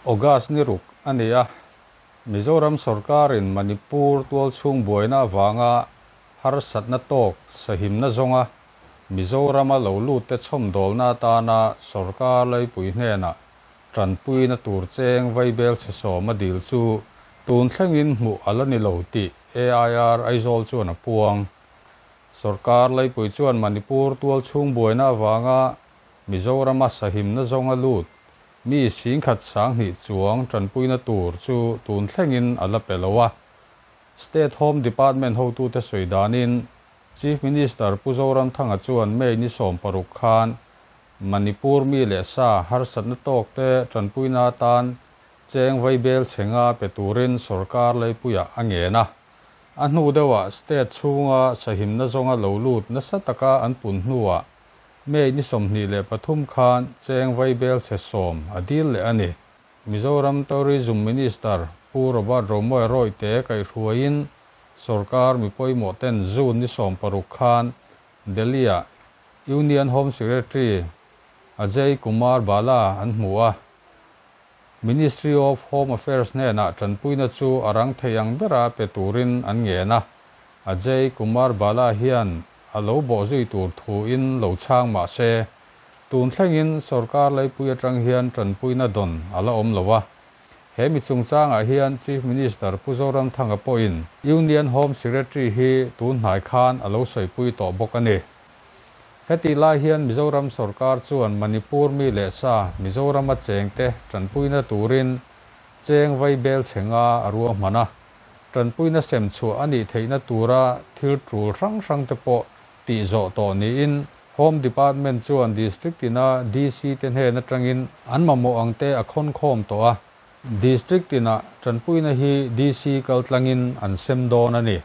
August ni ruk a ni a, Mizoram sawrkarin Manipur tualchhung buaina avanga harsatna tawk sahimna zawnga Mizorama lo lutte chhawmdawlna atana sawrkar laipui hnena tanpuina tur cheng vaibelchhe sawm a dil chu tun thlengin hmuh a la ni lo tih AIR Aizawl chuan a puang. Sawrkar laipui chuan Manipur tualchhung buaina avanga Mizorama sahimna zawnga lut mi 10,000 sanghnih chuang tanpuina tur chu tun thlengin a la pe lo a. State Home Department hotute sawi danin Chief Minister Pu Zoramthanga chuan May ni 16 khan Manipur mi leh sa harsatna tawk te tanpuina atan cheng vaibelchhe nga pe turin sawrkar laipuiah a ngen a. A hnu deuhah state chhunga sahimna zawnga lo lut nasa taka an pun hnuah May ni 23 khan cheng vaibelchhe 10 a dil leh a ni. Mizoram Tourism Minister Pu Robert Romawia Royte kaihhruaiin sawrkar mi pawimawh ten June ni 16 khan Delhi-ah Union Home Secretary Ajay Kumar Bhalla an hmu a. Ministry of Home Affairs hnenah tanpuina chu a rang thei ang bera pe turin an ngen a. Ajay Kumar Bhalla hian a lo bawh zui tur thuin lo chhang mah se, tun thlengin sawrkar laipui atang hian tanpuina dawn a la awm lo a. He mi chungchangah hian Chief Minister Pu Zoramthanga pawhin Union Home Secretary hi tun hnai khan a lo sawipui tawh bawk a ni. Heti lai hian Mizoram sawrkar chuan Manipur mi leh sa Mizorama chengte tanpuina turin cheng vaibelchhe nga a ruahman a. Tanpuina sem chhuah a nih theihna tura thil tul hrang hrang te pawh tih zawh tawh niin Home Department chuan District tina DC te hnen atangin an mamawh ang te a khawn khawm tawh a. District tina tanpuina hi DC kaltlangin an sem dawn a ni.